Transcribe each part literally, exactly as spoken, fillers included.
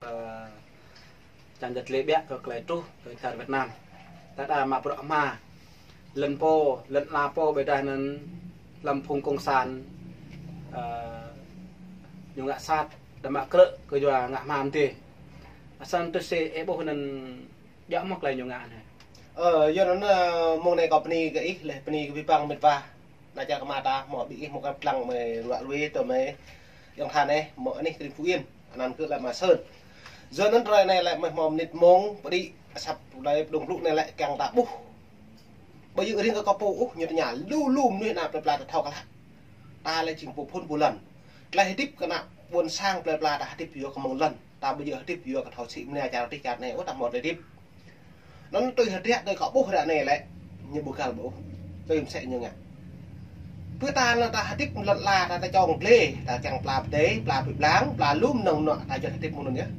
Ơ, čang jăt lĕ biă kơ tơlơi truh kơ čar Việt Nam. Ta đa mă bruă hma. Lŏn pô, lŏn ala pô ƀôdah anŭn lăm phung cộng sản, ơ, ñu ngă sat, đa mă krư̆ kơ yua ngă hma mơ̆n tih. Asăn tui si ih ƀuh anŭn djơ̆ mơ̆ tơlơi ñu ngă anai? Ơ, yua anŭn, ơ, mông anai kâo bơni kơ ih, laih bơni kơ abih bang mĕt wa. Anai čar kơ mă ta, hmâo ƀing ih hmâo kăp lăng mơi ruă ruê tơ mơi yŏng than eh, hmâo anih tring Phú Yên, anăn kơ lĕ Mă Sơn. Yua anŭn tơlơi anai lĕ mơi hmâo mơnit mông, pơđĭ, asăp tơlơi pơdŏng blŭ anai lĕ kiăng ta ƀuh. Ƀu djơ̆ riêng kơ kâo pô ôh, ñu tơña lu lu mơnuih ană plơi pla ta thâo kơ lăk. Ta lĕ jing pô phŭn pô lŏn. Tơlơi hơdip kơ ană ƀôn sang plơi pla ta hơdip yua kơ mơ̆ng lŏn. Ta ƀu djơ̆ hơdip yua kơ thâo sĭ mơnia čar tih čar anai ôh, ta hmâo tơlơi hơdip. Anŭn tui hơdră tui kâo ƀuh ră anai lĕ, ñu ƀu găl ƀu ôh. Tui mơsĕ ñu ngă. Pơ ta anŭn ta hơdip lŏn ala ta, ta čong glai, ta kiăng pla pơdai, pla pơblang, pla lŏm nŏng nŏ ta juăt hơdip mơ̆ng anŭn yơh.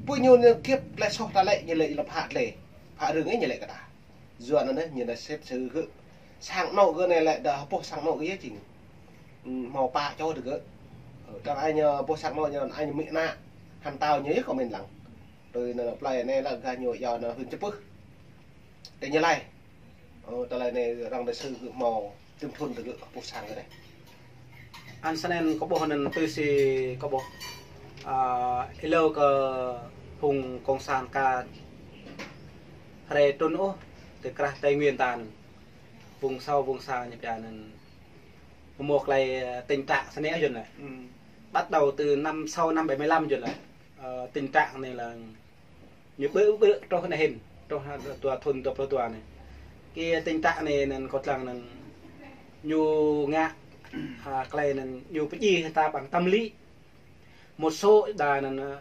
Pơ ñu ñu kĕp tơlơi soh ta lĕ, ñu lĕ lŏm phă glai. Phă rơ̆ng ih ñu lĕ kơ ta. Yua anŭn anai, ñu anai sĕt sơ gơ̆. Sang anŏ gơ̆ anai lĕ, đa hơpôh sang anŏ gơ̆ yơh jing. Ơ, hmâo pă čô tơ gơ̆. Ơ, tơdang ai ñu hơpôh sang anŏ ñu, ai ñu mĭ ană. Hăn tao ñu yơh kâo mĭn lăng. Tui anŭn plơi anai lĕ gah ñu yua anŭn huyện Chư Pưh. Tỉnh Gia Lai. Ơ, tơlơi anai arăng đa sư gơ̆ hmâo tơm thŭn tơ gơ̆ hơpôh sang gơ̆ anai. Anŭn snăn kâo ƀuh anŭn tui si kâo ƀuh. Ơ, ih lăi kơ phung cộng sản ka hrơi trŭn ôh, tơ krah Tây Nguyên ta anŭn. Vùng sâu, vùng xa ñu pia anŭn. Hmâo tơlơi, ơ, tình trạng snăn yơh anŭn lĕ. Ừm. Bắt đầu từ năm sau năm bảy mươi lăm anŭn lĕ. Ơ, tình trạng anai lĕ ñu ƀu, ƀu truh anai hĭn, truh dua thŭn dua pluh dua anai. Kơ tình trạng anai anŭn kâo lăng anŭn ñu ngă, ơ, tơlơi anŭn ñu pơdjai ta bằng tâm lý. Một số đa anŭn, ơ,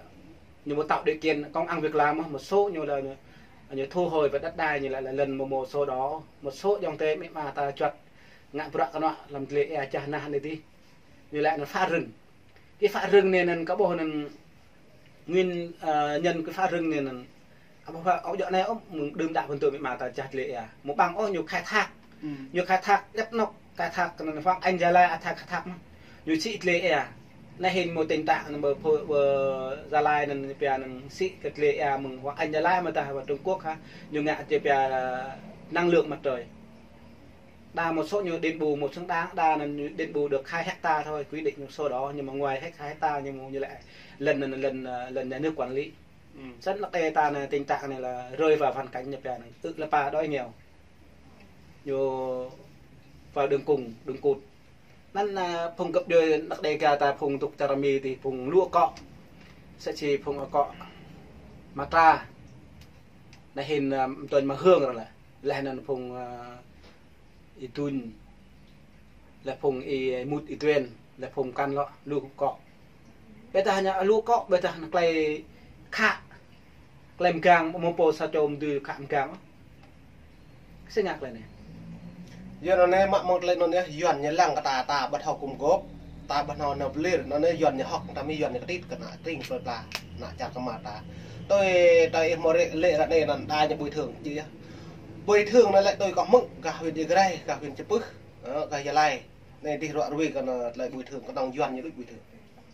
ñu ƀu tạo điều kiện công ăn việc làm, một số ñu lĕ ñu, ñu thu hồi về đất đai ñu lĕ, lĕ lŏn mơ̆ một số đó, một số yŏng tơi mĕt wa ta juăt ngă bruă kơnŏ lăm glai ia čah nah anai tih. Ñu lĕ anŭn phá rừng. Kơ phá rừng anai anŭn kâo ƀuh anŭn nguyên, ơ, nhân kơ phá rừng anai anŭn. Ƀu phă ôh djơ̆ anai ôh, mơ̆ng đưm đă pơtô mĕt wa ta čah glai ia. Mơ̆ ƀăng ôh ñu khai thác. Ừm. Ñu khai thác djăp anŏ, khai thác kơ anŭn Hoàng Anh Gia Lai ăt khai thác mơ̆n. Ñu sĭ glai ia. Anai hĭn mơ̆ tình trạng anŭn ƀơ phơ, ƀơ Gia Lai anŭn pia anŭn sĭ kơ glai ia mơ̆ng Hoàng Anh Gia Lai mơ̆ tah ƀơ Trung Quốc hă. Ñu ngă či pia năng lượng mặt trời. Đa một số ñu đền bù một xứng đáng, đa anŭn ñu đền bù được hai hecta thôi, quy định một số đó, nhưng mà ngoài hai hecta nhưng mà ñu lĕ lŏn, lŏn, lŏn, ơ, lŏn nhà nước quản lý. Ừm. Snăn lăk ê ta anai tình trạng anai lĕ rơi vào hoàn cảnh ñu pia anŭn, ư̆ lĕ pa đói nghèo. Ñu vào đường cùng, đường cụt. Anŭn, ơ, phung gơ̆p djuai anăk Đêga ta phung dŏ čar Mi tih phung lu akŏ. Sĕ si phung akŏ Matra. Anai hĭn, ơ, mơtuan mơhơng ră lĕ. Lĕ anŭn phung, ơ, Y Dun, lĕ phung Y Mut Y Tuen, lĕ phung kăn lŏ lu akŏ. Ƀôdah ñu lu akŏ, ƀôdah ñu tơlơi khă, tơlơi mgang, mơ̆ pô sa čô mơ̆ dưi khă mgang. Kơ si ngă tơlơi anai. Yua anŭn anai mă mơ̆ng tơlơi anŭn yơh, Yuan ñu lăng kơ ta, ta ƀu thâo gum gôp, ta ƀu thâo nao pơlir, anŭn anai Yuan ñu hŏk, ta mĭn Yuan ñu kơtit kơ ană tring plơi pla, ană čar kơ mă ta. Tui, tui ih hmâo lĕ, lĕ ră anai anŭn đa ñu bồi thường či yơh. Bồi thường anŭn lĕ tui kâo hmư̆, gah huyện Ia Grai, gah huyện Chư Pưh, ơ, gah Gia Lai. Anai dih ruă ruê kơ anŭn tơlơi bồi thường kơnơ̆ng Yuan ñu đôč bồi thường.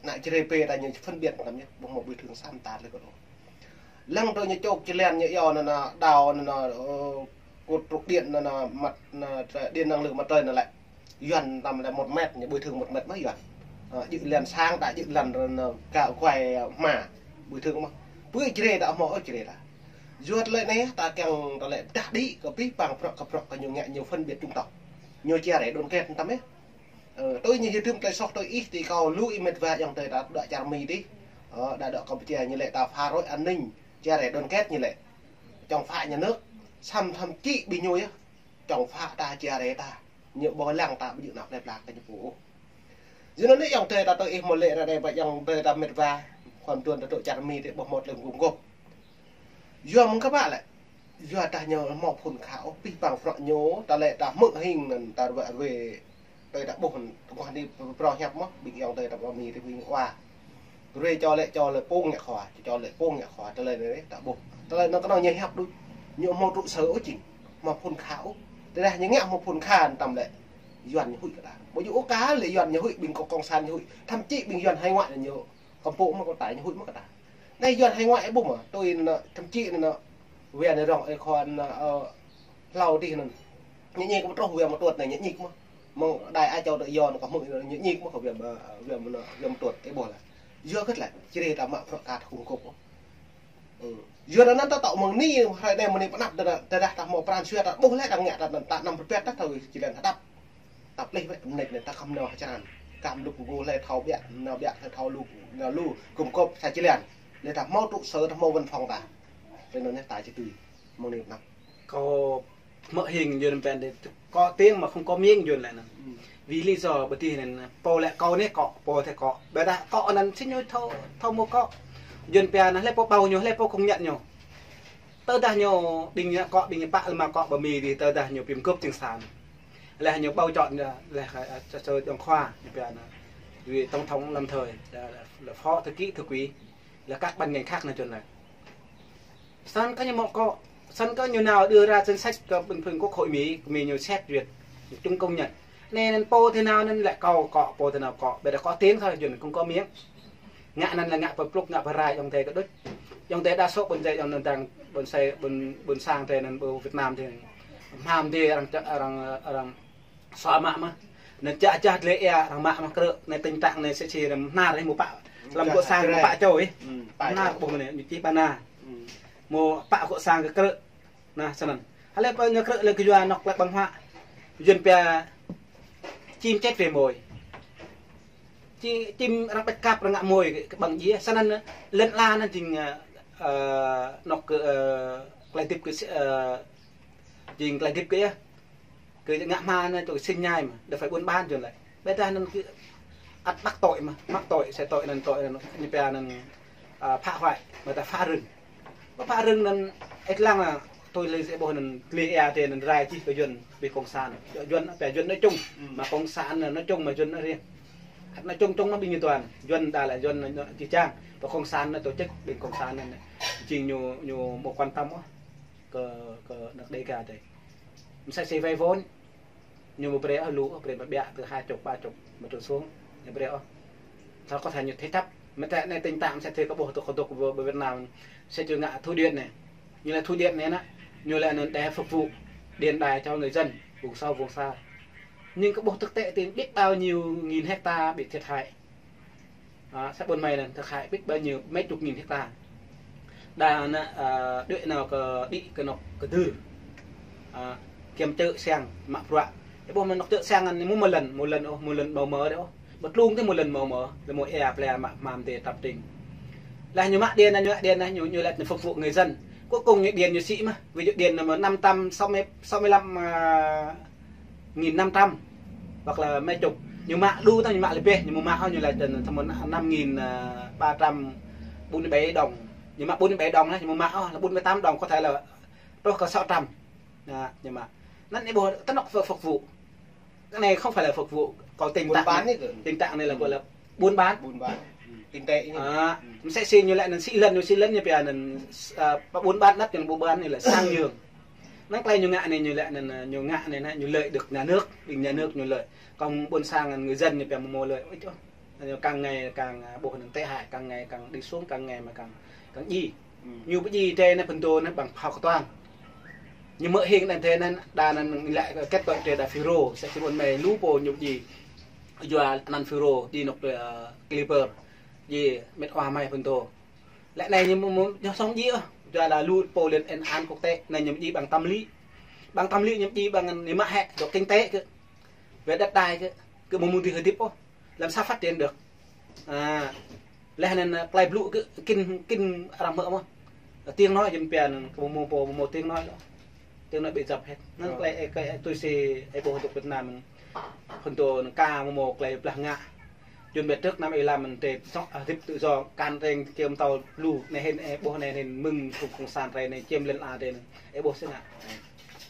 Ană Jrai pê ta ñu phân biệt lăm yơh, ƀu hmâo bồi thường sa mơta tơlơi kơ anŭn. Lăng tui ñu čŏk či lĕ ñu iâu anŭn, anŭn đao anŭn, ơ, cột trụ điện anŭn, anŭn mặt, anŭn điện năng lượng mặt trời anŭn lĕ. Yuan tăm lĕ một mét, ñu bồi thường một mét mơ̆ Yuan. Ơ, djơ̆ lăn sang ta djơ̆ lăn anŭn, anŭn gao kuai hma, bồi thường mơ̆. Pơ Jrai ta hmâo ôh Jrai ta. Yua tơlơi anai ta kiăng tơlơi pơdah đĭ kơ abih bang bruă kơ bruă kơ ñu ngă ñu phân biệt chủng tộc. Ñu chia rẽ đoàn kết tăm yơh. Ơ, tui ñu hơdôm tơlơi soh tui ih tui kâo lu ih mĕt wa yŏng tơi ta đuaĭ čar Mi tih. Ơ, đa đuaĭ Campuchia ñu lĕ ta phá rối an ninh, chia rẽ đoàn kết ñu lĕ. Chống phá nhà nước, samơ̆ thậm chí ƀing ñu yơh chống phá ta, chia rẽ ta. Ñu ƀu lăng ta ƀu djơ̆ ană plơi pla kơ ñu pô ôh. Yua anŭn anai yŏng tơi ta tui ih hmâo lĕ ră anai ƀă yŏng tơi ta mĕt wa, khua mơtuan ta dŏ čar Mi tih ƀu hmâo tơlơi gum gôp. Yua mơ̆ng kơ ƀă lĕ. Yua dah ñu hmâo phŭn khă ôh, abih bang bruă ñu, ta lĕ ta hmư̆ hing anŭn ta ruă ruê, tui ta ƀuh, tơguah anai pơrâo hiăp mơ̆, ƀing yŏng tơi ta ƀu Mi tih ƀing wa. Ruê čô lĕ, čô lĕ pô ngă khua, čô lĕ pô ngă khua, tơlơi anai ta ƀuh. Tơlơi anŭn kơnơ̆ng ñu hiăp đôč, ñu hmâo tŭ sơ ôh jing, hmâo phŭn khă ôh. Tơdah ñu ngă hmâo phŭn khă tăm lĕ, Yuan ñu huĭ kơ ta. Ƀu djơ̆ ôh kơ lĕ Yuan ñu huĭ, ƀing cộng sản ñu huĭ, thậm chí ƀing Yuan hải ngoại ñu kơ pô mơ̆ kơ ta ñu huĭ mơ̆ kơ ta. Anai Yuan hải ngoại ƀuh mơ̆, tui anŭn, thậm chí anŭn, wia anai rŏng ơi khua anŭn, ơ, hlâo adih anŭn. Ñu ñik mơ̆ truh wia mơ̆ tuăt anai ñu ñik mơ̆. Mơ̆ng đài Á Châu tự do anŭn kơ hmư̆ ñu ñik mơ̆ kơ wia mơ̆, wia mơ̆ anŭn, wia mơ̆ tuăt, ih ƀuh laih. Yua hơget laih, čơrih ta mă bruă kơ ta khum kŭp. Ư. Yua anŭn ta tŏ mơ̆ng anai, hrơi anai mơ̆ng anai pơanăp tơdah, tơdah ta hmâo pran jua ta ƀuh laih ta ngă ta, ta anăm pơpĕt ta thâo či lĕ hơdăp. Ta plih wĕ mơneč anai ta khŏm nao hơčrăn. Kăm lŭk gô hlơi thâo ƀiă, nao ƀiă hlơi thâo lu, nao lu, gum gôp sa či lĕ. Lĕ ta hmâo trụ sở, ta hmâo văn phòng ta. Lĕ anŭn anai ta či tui. Mơ̆ng anai pơanăp. Kâo hmư̆ hing Yuan pĕn dih, có tiếng mà không có miếng Yuan lĕ anŭn. Ư. Vì lý do ƀu dih anŭn, pô lĕ kâo anai kŏ, pô tơlơi kŏ. Ƀôdah kŏ anŭn sĭt ñu thâo, thâo mơ̆ kŏ. Yuan pia anŭn, hlơi pô ƀâo ñu, hlơi pô công nhận ñu. Tơdah ñu ƀing ñu kŏ, ƀing ñu pă lơma kŏ ƀơi Mi dih, tơdah ñu pơgŭp jing sang. Lĕ ñu ƀâo čŏt ñu, lĕ, ơ, čơ, čơ dong khua, ñu pia anŭn. Vì tổng thống lâm thời, là, là, là phó thư ký, thư ký, là các ban ngành khác anŭn Yuan lĕ. Sang kơ ñu mơ̆ kŏ, sang kơ ñu nao đưa ra danh sách kơ bình thường quốc hội Mỹ, kơ Mi ñu xét duyệt, ñu chung công nhận. Anŭn, anŭn pô thế nào anŭn lĕ kâo kŏ, pô thế nào kŏ, ƀôdah có tiếng thôi, Yuan không có miếng. Ngă anŭn lĕ ngă pơplŭk, ngă pơrai, ayŏng adơi kơ đôč. Ayŏng adơi đa số ƀôn djai, ayŏng adơi đang ƀôn sai, ƀôn, ƀôn sang adih anŭn, ƀôn Việt Nam adih. Hmâo adih arăng čă, arăng, arăng sua mă mơ̆n. Anŭn čă čă tơlơi ia arăng mă mơ̆n krư̆, anŭn tình trạng anŭn sĭt sĭt anŭn hnar ih mơ̆ pă. Lăm gŏ sang mơ̆ pă čô ih. Ư, pă čô. Hnar ƀuh anai, ñu čih pă hnar. Ư. Mơ̆ pă gŏ sang kơ krư̆. Anŭn, snăn. Hlơi pô ñu krư̆ lĕ kơ yua anŏ lĕ ƀơ̆ng huă. Yuan pia chim chết vì mồi. Chi, chim arăng ƀĕč kăp arăng ngă môi kơ, kơ ƀơ̆ng djai. Snăn, lŏn ala anŭn jing, ơ, ơ, anŏ kơ, ơ, tơlơi hơdip kơ, ơ, jing tơlơi hơdip kơ yơh. Kơ ngă hmua anŭn tui sĭt ñai mơ̆n, đâu phải buôn bán Yuan lĕ. Ƀôdah anŭn kơ ăt mắc tội mơ̆n, mắc tội, sẽ tội anŭn, tội anŭn, ñu pia anŭn, à, phá hoại, mơ̆ ta phá rừng. Mơ̆ phá rừng anŭn, ih lăng anŭn, tui lĕ ih ƀuh anŭn, tơlơi ia adih anŭn rai čih kơ Yuan, ƀing cộng sản. Yuan, pia Yuan nói chung, ư, mơ̆ cộng sản anŭn nói chung, mơ̆ Yuan nói riêng. Ăt nói chung chung mơ̆ ƀing ñu toàn, Yuan đa lĕ Yuan anŭn čih čang, mơ̆ cộng sản anŭn tổ chức, ƀing cộng sản anŭn, jing ñu, ñu mơ̆ quan tâm ôh kơ, kơ anŏ Đêga adih. Mơ̆ sĭt sĭt vay vốn, ñu mơ̆ brơi ôh lu, brơi mơ̆ ƀiă, từ hai chục, ba chục, mơ̆ trôi xuống, ñu brơi ôh. Thâo kơ thâo ñu thế chấp. Mơ̆ tơlơi anai tình trạng sĭt sĭt kơ ƀuh tơ̆ kơ tơ̆ kơ ƀơi Việt Nam, sĭt sĭt ngă thủy điện anai. Ñu lĕ thủy điện anai anŭn, ñu lĕ anŭn để phục vụ điện đài cho người dân, vùng sâu, vùng xa. Nhưng kơ ƀuh thực tế thì biết bao nhiêu nghìn hecta bị thiệt hại. À, xã ƀôn Mê anŭn, thiệt hại biết bao nhiêu, mấy chục nghìn hecta. Đa anŭn, à, đuaĭ nao kơ đĭ kơ anŏ kơ dưr. À, kiăng čơ̆ sang, mă bruă. Ih ƀuh mơ̆ anŏ čơ̆ sang anŭn, mơ̆ mơ̆ lŏn, mơ̆ lŏn ôh, mơ̆ lŏn ƀâo mơ̆ dih ôh. Ƀu tlung tơ mơ̆ lŏn ƀâo mơ̆, lĕ mơ̆ ia plơi mă hmâo adih tăp tring. Laih ñu mă điện anŭn, ñu mă điện anŭn, ñu, ñu lĕ ñu phục vụ người dân. Cuối cùng ñu điện ñu sĭ mơ̆n, ví dụ điện anŭn mơ̆ năm trăm sáu mươi, sáu mươi lăm, à, nghìn năm trăm hoặc là mấy chục. Ñu mă đu tơ ñu mă lĕ ƀĕ, ñu mơ̆ mă ôh ñu lĕ tơ, tơ mơ̆ năm nghìn ba trăm bốn mươi bảy đồng. Ñu mă bốn mươi bảy đồng anŭn, ñu mơ̆ mă ôh, là bốn mươi tám đồng có thể là truh kơ sáu trăm. Anŭn, ñu mă. Anŭn ih ƀuh tơ anŏ phục, phục vụ. Cái này không phải là phục vụ, còn tình trạng này, buôn bán, tình trạng này là gọi là buôn bán. Buôn bán. Ư, kinh tế. Ư. À, mơ̆ sĭt sĭt ñu lĕ anŭn sĭ lŏn, ñu sĭ lŏn ñu pia anŭn, à, buôn bán đất, ñu buôn bán anai lĕ sang nhượng. Anŭn tơlơi ñu ngă anai ñu lĕ anŭn, ñu ngă anai anŭn, ñu lợi được nhà nước, ƀing nhà nước ñu lợi. Còn ƀôn sang người dân ñu pia mơ̆ mơ̆ lợi ôh. Ñu càng ngày càng, à, ƀuh anŭn tệ hại, càng ngày càng đi xuống, càng ngày mà càng, càng djai. Ư. Ñu ƀu djai adih anŭn phŭn dô anŭn ƀăng phao kơtuang. Ñu mơ̆ hing anŭn adih anŭn, đa anŭn lĕ kết tội adih đa FULRO, sĭt sĭt ƀôn Mê lu pô ñu ƀu djai. Yua anăn FULRO, djai anŏ, à, Clipper, djai mĕt wa mơi phŭn dô. Lĕ anai ñu mơ̆, mơ̆, ñu sŏng djai ôh. Yua là lu pô lên án quốc tế, anai ñu djai ƀăng tâm lý. Ƀăng tâm lý ñu djai ƀăng ñu mă hĕ, dŏ kinh tế kơ. Về đất đai kơ, kơ mơ̆ mơ̆ adih hơdip ôh. Làm sao phát triển được. À, laih anŭn, à, tơlơi blŭ kơ, kin, kin arăng hmư̆ mơ̆n. Tiếng nói Yuan pia anŭn, kơ mơ̆ mơ̆ pô, mơ̆ mơ̆ tiếng nói lŏ. Tiếng nói bị dập hết. Anŭn tơlơi, ơ, kơ, ơ, tui si, ơ, ƀuh dŏ Việt Nam. Phŭn dô anŭn ka mơ̆ mơ̆ tơlơi blah ngă. Yuan ƀĕ trước năm ih lăm anŭn tê, sŏ, à, hơdip tự do, kan reng kiăng tao lu, anai hĭn, ơ, ƀuh anai hĭn mơ̆ng phung cộng sản rai anai, chiếm lŏn ala rai anai. Ơ, ƀuh sĭt ngă.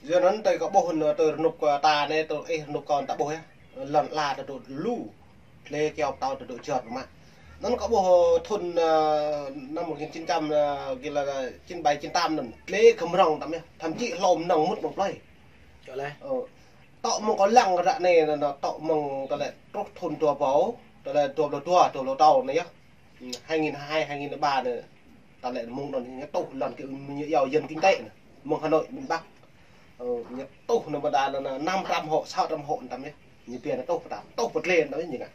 Yua anŭn tơlơi kâo ƀuh anŭn tơlơi rơnŭk kơ ta anai, tơlơi ih rơnŭk kâo ta ƀuh yơh. Lŏn ala ta dŏ lu. Tơlơi kiao pơtao ta dŏ jơt mă. Anŭn kâo ƀuh thŭn, ơ, năm một nghìn chín trăm, ơ, kơ lĕ chín bảy chín tám anŭn. Tơlơi kơ mrŏng tăm yơh. Thậm chí hlô mơnơ̆ng mŭt mơ̆ng plơi. Čŏ lĕ. Ơ. Tŏ mơ̆ng kâo lăng ră anai, anŭn, anŭn, tŏ mơ̆ng tơlơi truh thŭn dua ƀâo, tơlơi dua pluh dua, dua pluh tơl anai yơh. Ư, hai nghìn hai, hai nghìn ba anai. Ta lĕ mơ̆ng anŭn ñu tuh lŏn kơ ñu yua dân kinh tế anai. Mơ̆ng Hà Nội, miền Bắc. Ơ, ñu tuh anai ƀôdah anai năm trăm hộ, sáu trăm hộ anŭn tăm yơh. Ñu pia anai tuh pơtao, tuh pơtlê anŭn tăm yơh ñu ngă.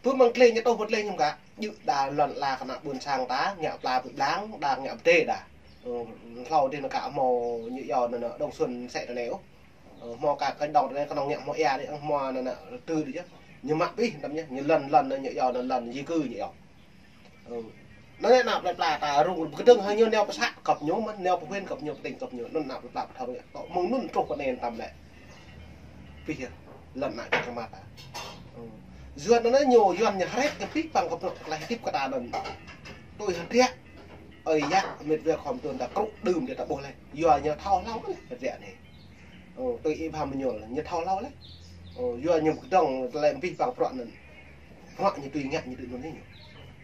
Pơ mơ̆ng tlê ñu tuh pơtlê ñu ngă. Djơ̆ đa lŏn ala kơ ană ƀôn sang ta, ngă pla pơblang, đa ngă pơdê đa. Ơ, hlâo dih anai kơ hmâo ñu yua anai anai Đông Xuân sĕ anai ôh. Ơ, hmâo kơ kơđông anai kơnơ̆ng ngă hmâo ia dih, hmâo anai anai tơ dih yơh. Ñu mă pih tăm yơh, ñu lŏn lŏn anai ñu yua anai lŏn di cư ñu yua. Ơ. Anai ană plơi pla ta rŭng pơkơdơ̆ng hăng ñu nao pơ să kŏp ñu mơ̆n, nao pơ huyện kŏp ñu, pơ tỉnh kŏp ñu. Anŭn ană plơi pla pơthâo ngă. Tŏ mơ̆ng anŭn truh pơ anai tăm lĕ. Pih yơh. Lŏn ană kơ mă ta. Ơ. Yuan anai ñu, Yuan ñu hrĕt ñu pih păng kơ bruă tơlơi hơdip kơ ta anŭn. Tui hơdră. Ơi yă, mĕt wa khŏm tơ̆n ta krŭ đưm dih ta ƀuh leh. Yua ñu thâo hlâo leh hơdră anai. Ơ, tui ih pơham ñu leh, ñu thâo hlâo leh. Ơ, yua ñu pơkơdơ̆ng tơlơi pih păng bruă anŭn. Bruă ñu tui ngă ñu tui anŭn anai ñu.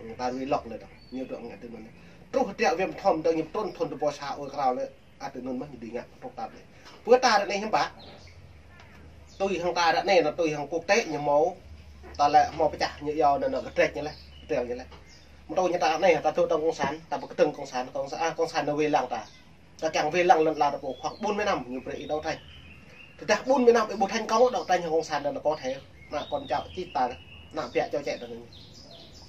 Ơ, ta rui lŏk leh tŏ. Ñu tui ngă tui anŭn anai. Truh hơdră wĕm thŏm tơ̆ ñu pơtrŭn thŭn tơpă sa ơi krao leh. Ăt tui anŭn mơ̆n ñu tui ngă truh ta leh. Pơ ta ră anai hiư̆m pă. Tui hăng ta ră anai anŭn tui hăng quốc tế ñu hmâo. Ta lĕ hmâo pơčah ñu yua anai anai kơtrĕč ñu leh. Kơtrĕč ñu leh. Mơ̆ tui ñu ta ră anai ta tŭ tơ̆ng cộng sản, ta pơkơdơ̆ng cộng sản, cộng sản, a, cộng sản anai wai lăng ta. Ta kiăng wai lăng lŏn ala ta pô khoảng bốn mươi năm ñu brơi ih đấu tranh. Tơdah bốn mươi năm ih ƀu thành công đấu tranh hăng cộng sản anŭn có thể ană con cháu čih ta, ană ƀiă čô čĕ ta anŭn.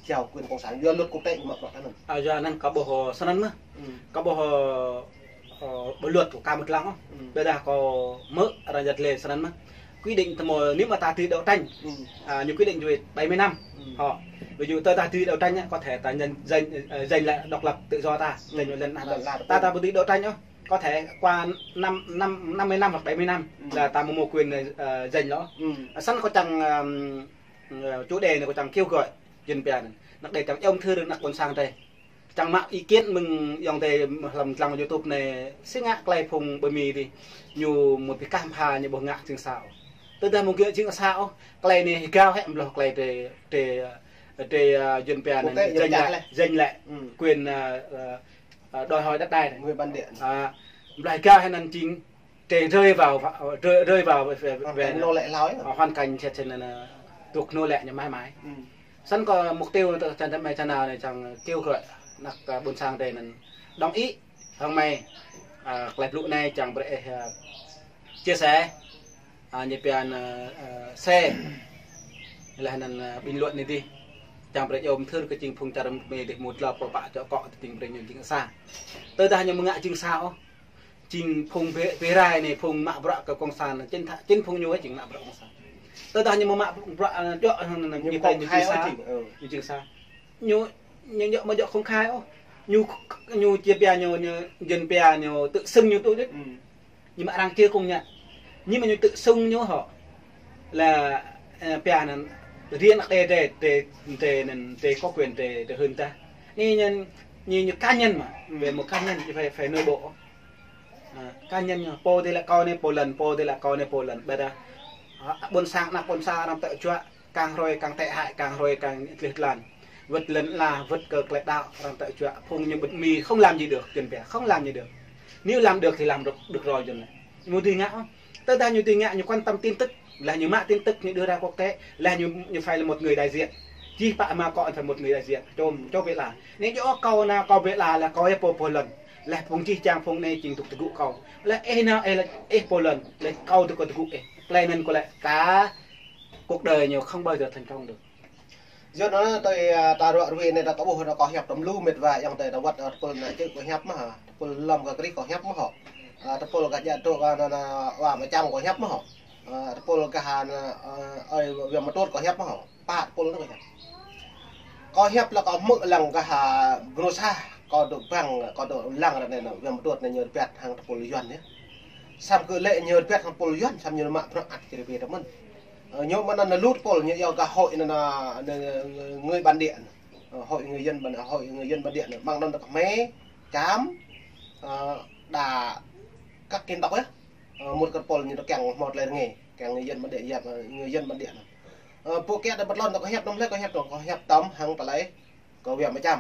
Jao quyền cộng sản, yua luật quốc tế ñu mă bruă ta anŭn. A, yua anŭn kâo ƀuh, ơ, snăn mơ̆n. Ơ. Kâo ƀuh, ơ, ơ, bộ luật của kâo mơ̆t lăng ôh. Ơ. Ƀôdah kâo mơ̆ arăng yăt lĕ snăn mơ̆n. Quy định tơmơ̆ nếu mà ta đi đấu tranh, ơ, à, ñu quy định rồi bảy mươi năm. Ơ. Họ, ví dụ ta, ta đi đấu tranh á, có thể ta nhận, giành, ờ, giành lại độc lập tự do ta, giành lại lần, lần, ta, ta đi đấu tranh á, có thể qua năm, năm, năm mươi năm hoặc bảy mươi năm là ta mới mua quyền, ờ, giành nó. Ơ. Sẵn có chăng, ờm, ờ, chủ đề này có chăng kêu gọi dân Việt Nam, nặc đây chăng ông thư nặc ƀôn sang đây. Čang mă ý kiến mơ̆ng ayŏng adơi hlăm trang YouTube anai, si ngă tơlơi phung ƀơi Mi dih. Ñu mŭt pơkah pha ñu ƀu ngă jing sa ôh. Tơdah mŭt ngă jing sa ôh, tơlơi anai hơgao hĕ mlâo tơlơi tơlơi tơlơi, ơ, dân Việt Nam giành lại, giành lại quyền, ơ, ơ, ơ, đòi hỏi đất đai anai. Người bản địa. À, mlâo hơgao hĕ anăn jing tơlơi rơi vào, rơi, rơi vào về, về, hoàn cảnh nô lệ Lào ấy. Hoàn cảnh sẽ, sẽ là, là thuộc nô lệ như mãi mãi. Sẵn có mục tiêu tơ čăn mê čăn nao anai čang kêu gọi nặc, ơ, ƀôn sang adơi anăn đồng ý hăng mơi, ơ, tơlơi blŭ anai čang brơi, ơ, chia sẻ, ơ, ñu pia anăn, ơ, ơ, share. Laih anăn, ơ, bình luận anai dih. Čang brơi yôm thưr kơ jing phung čar Mi dih mŭt lŏ pơpă čŏ kŏ tơting brơi ñu jing sa. Tơdah ñu mơ̆ ngă jing sa ôh. Jing phung bê, bê rai anai, phung mă bruă kơ cộng sản, chính tha-, chính phung ñu jing mă bruă cộng sản. Tơdah ñu mă bruă, ơ, djŏ, ơ, ñu pơjing sa, ơ, ñu jing sa. Ñu, ñu djŏ mơ̆ djŏ công khai ôh. Ñu, ñu chia pia ñu, ñu, dân pia ñu tự xưng ñu tui đĕč. Ñu mă arăng chia công nhận. Nhưng mà ñu tự xưng ñu hŏ. Là, ơ, pia anăn, riêng nặc đe, đe, đe, đe, đe có quyền đe, đe hơn ta. Anai ñu, ñu, ñu cá nhân mà, về một cá nhân, phải, phải nội bộ. À, cá nhân ñu, pô dih lĕ kâo anai pô lŏn, pô dih lĕ kâo anai pô lŏn. Ƀôdah, à, ƀôn sang, ană ƀôn sang arăng tơčuă, kăng hrơi kăng tệ hại, kăng hrơi kăng tlih tlan. Wơ̆t lŏn ala, wơ̆t kơ tơlơi đăo, arăng tơčuă, phung ñu ƀu Mi không làm gì được, dân pia, không làm gì được. Nếu làm được thì làm được, được rồi dân lĕ. Ñu dưi ngă ôh. Tơdah ñu dưi ngă, ñu quan tâm tin tức, laih ñu mă tin tức, ñu đưa ra quốc tế, laih ñu, ñu phải là một người đại diện. Čih pă mă kơ phải một người đại diện. Čô, čô bĕ la. Anai djŏ kâo nao kâo bĕ la, laih kâo yơh pô pô lŏn. Laih phung čih čang phung anai jing dŏ tơgŭ kâo. Laih ih nao ih laĭ ih pô lŏn. Laih kâo dŏ kâo tơgŭ ih. Tơlơi anŭn kâo laĭ cả cuộc đời ñu không bao giờ thành công được. Yua anŭn tui, ơ, ta ruă rui anai ta ƀuh anŭn kâo hiăp tơm lu mĕt wa ayŏng adơi ta wơ̆t, ơ, tơpul ană čư̆ kâo hiăp mơ̆ hă. Tơpul lăm gah Krist kâo hiăp mơ̆ hŏ. Ơ, tơpul gah Jă Dŏ gah anŭn, anŭn, wa Mơčăng kâo hiăp mơ̆ hŏ. Ơ, tơpul gah anŭn, ơ, ơi wa Mơtut kâo hiăp mơ̆ hŏ. Pă tơpul anŭn kâo hiăp. Kâo hiăp lĕ kâo hmư̆ lăng gah, ơ, Brusah, kâo dŏ băng, kâo dŏ lăng ră anai anŭn, wa Mơtut anŭn ñu rơbat hăng tơpul Yuan yơh. Samơ̆ kơ lĕ ñu rơbat hăng tơpul Yuan, samơ̆ ñu mă bruă ăt čơrê bê tơmơ̆n. Ơ, ñu mơ̆n anŭn lŭt tơpul, ñu yua gah hội anŭn, anŭn, anŭn, người bản địa anŭn. Ơ, hội người dân bản, hội người dân bản địa anŭn. Mơ̆ng anŭn tơ Khmer, Cham, ơ, đa các dân tộc yơh. Ơ, mŭt kơ tơpul ñu tơ kiăng hmâo tơlơi rơngai, kiăng người dân bản địa, yap, ơ, người dân bản địa anŭn. Ơ, pô kiăng tơ ƀơi lŏn tơ kâo hiăp tơm lĕ, kâo hiăp tơm, kâo hiăp tơm hăng tơlơi kơ wa Mơčăm.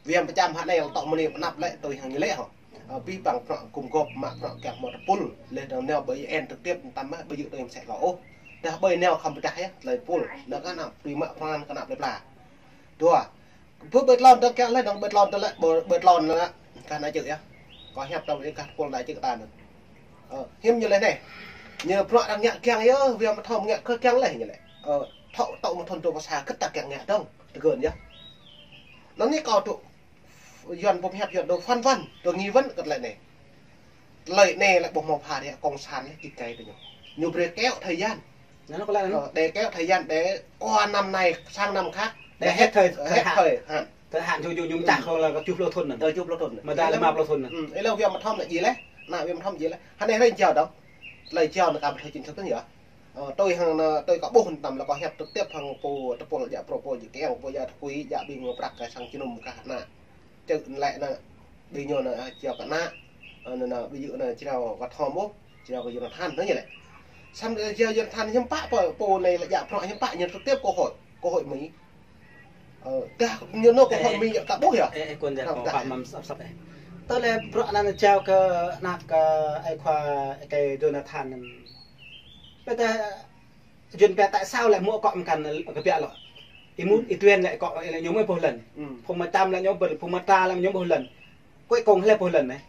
Wa Mơčăm hă anai tŏ mơ̆ng anai pơnăp lĕ tui hăng ñu lĕ hŏ. Ơ, pih păng bruă gum gôp mă bruă kiăng hmâo tơpul. Lĕ dơ̆ng nao ƀơi U N trực tiếp tăm mă ƀơi yŭ tui mơsĕ kâo ôh. Dah ƀơi nao khăm pơdah yơh, tơlơi tơpul. Nao kơ ană tui mă pran kơ ană plơi pla. Dua, Bơ ƀơi tlôn tơ kiăng lĕ, dong ƀơi tlôn tơ lĕ, ƀơi, ƀơi tlôn lĕ. Kah anai čư̆ yơh. Kâo hiăp tơ ƀơi kah pul anai čư̆ ta anŭn. Ơ, hiư̆m ñu lĕ anai. Ñu bruă arăng ngă kiăng yơh, Yuan mơ̆ thâo ngă kơ kiăng lĕ ñu lĕ. Ơ, thâo, thâo mơ̆ thâo tơ pơsa kơ ta kiăng ngă dong. Tơgơ̆n yơh. Anŭn anai kâo tŭ Yuan pơhiăp Yuan dŏ phỏng vấn, dŏ nghi vấn kơ tơlơi anai. Tơlơi anai lĕ ƀu hmâo pha rĕ cộng sản lĕ kĭ kai tơ ñu. Ñu brơi kéo thời gian. Anŭn kâo lĕ anŭn. Ơ, để kéo thời gian để qua năm nay sang năm khác. Để hết thời, thời hạn. Thời hạn. Thời hạn ñu, ñu, ñu mơčah kơ lĕ kơ tơjuh pluh thŭn anŭn. Tơjuh pluh thŭn anŭn. Mơ̆ đa lĕ lima pluh thŭn anŭn. Ơ, ih lăng Yuan mơ̆ thâo lĕ djai lĕ. Anai Yuan mơ̆ thâo djai lĕ. Hlơi jao anŭn kâo ƀu thâo chính thức anŭn yơh. Ơ, tui hăng anŭn, tui kâo ƀuh tơm lĕ kâo hiăp trực tiếp hăng pô tơpul djă pro pô djă kiăng, pô djă tơkui, djă ƀing prăk kơ sang jơnum kah anŭn. Čư̆ lĕ anŭn, ƀing ñu anŭn, ơ, jao kơ anŭn, ơ, anŭn, anŭn, ƀu djơ̆ anŭn jrao kơ Thom ôh, jrao kơ Jonathan anŭn ñu lĕ. Samơ̆ jao Jonathan hiư̆m pă pô, pô anai lĕ djă prăk hiư̆m pă ñu trực tiếp quốc hội, quốc hội Mi. Ơ, kah ñu anŭn quốc hội Mi ñu kâo ƀuh yơh. Ơ, ơ, kâo anŭn djă kâo pơpă mơ̆n săp săp ơ. Tơlơi bruă anŭn jao kơ anăk, ơ, ơi khua, ơi Jonathan anŭn. Ƀiădah Yuan pia tại sao lĕ mơ̆ akŏ mơkăn kơ biă lŏ. Ih mŭt, ih tuen lĕ akŏ, ih lĕ ñu mơ̆ ƀuh lŏn. Phung mơtam lĕ ñu ƀuh, phung mơta lĕ ñu ƀuh lŏn. Cuối cùng hlơi ƀuh lŏn anai.